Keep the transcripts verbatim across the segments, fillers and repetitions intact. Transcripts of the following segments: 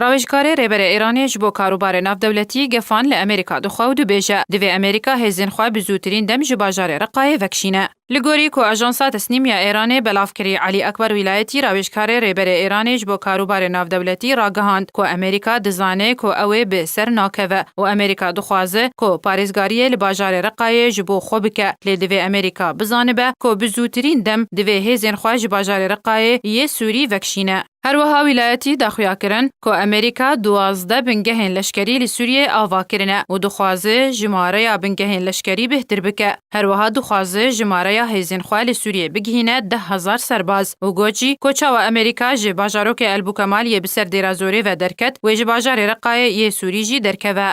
Rawêjkarê Rêberê Îranê ji bo karûbarê navdewletî gefan li Amerîka dixwe û dibêje, divê Amerîka hêzên xwe bi zûtirîn dem ji bajarê Reqayê vekişîne. Li gorî ku Ajansa Tesnîm ya Îranê belav kirî, Elî Ekber Wîlayetî, rawêjkarê Rêberê Îranê ji bo karûbarê navdewletî ragihand ku Amerîka dizane ku ew ê bi ser nakeve û Amerîka dixwaze ku parêzgariyê li bajarê Reqayê ji bo xwe bike, lê divê Amerîka bizanibe ku bi zûtirîn dem divê hêzên xwe ji bajarê Reqayê yê Sûrî vekişîne. Her wiha wîlayetî daxuya kirin ku Amerîka duwazdeh bingehên leşkerî li Sûriyê ava kirine û dixwaze jimareya bingehên leşkerî bêhtir bike. Her wiha dixwaze jimareya hêzên xwe li Sûriyê bigihîne deh hezar serbaz û got jî ku çawa Amerîka ji bajarokê El Bukemal yê bi ser Dêra Zorê ve derket, wê ji bajarê Reqayê yê Sûrî jî derkeve.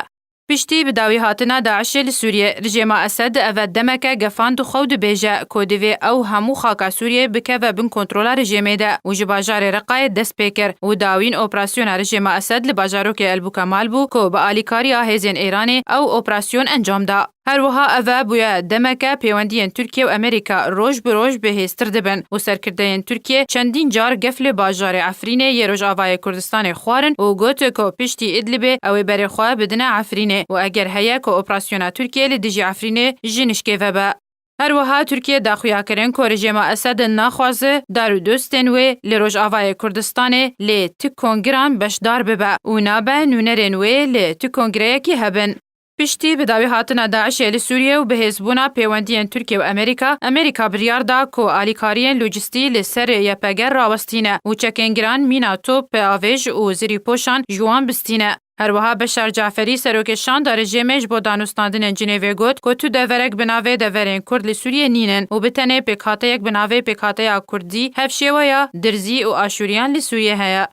Piştî bi dawî hatina DAIŞê li Sûriyê, rejêma Esed eve demeke gefan dixwe û dibêje ku divê ew hemû xaka Sûriyê bikeve bin kontrola rejêmê de û ji bajarê Reqayê dest pê kir û dawîn operasyona rejêma Esed li bajarokê El Bukemal bû ku bi alîkariya hêzên Êranê ew operasyon encam da. Her wiha eve bûye demeke pêwendiyên Tirkiye û Amerîka roj bi roj bi hêztir dibin û serkirdeyên Tirkiye çendîn car gef li bajarê Efrînê yê Rojavayê Kurdistanê xwarin û got ku piştî Idlibê ew ê berê xwe bidine Efrînê û eger heye ku operasyona Tirkiye li dijî Efrînê ji nişkê vebe. Her wiha Tirkiye daxuya kirin ku rejêma Esed naxwaze dar û dostên wê li Rojavayê Kurdistanê lê ti kongiran beşdar bibe û nabe nûnerên wê li ti kongireyekî hebin. Piştî bi dawî hatina DAIŞê li Sûriye û bihêzbûna pêwendiyên Tirkiye û Amerîka, Amerîka biryar da ku alîkariyên lojîstî li ser Y P G rawestîne û çekên giran mîna top, avêj û zirîpoşan ji wan bistîne. Her wiha Beşar Caferî, serokê şanda rejêmê, ji bo danûstandinên Cinêvê got ku tu deverek bi navê deverên Kurd li Sûriyê nînin û bi tenê pêkhateyek bi navê Pêkhateya Kurdî, hevşêweya Dirzî û Aşûriyan li Sûriyê heye.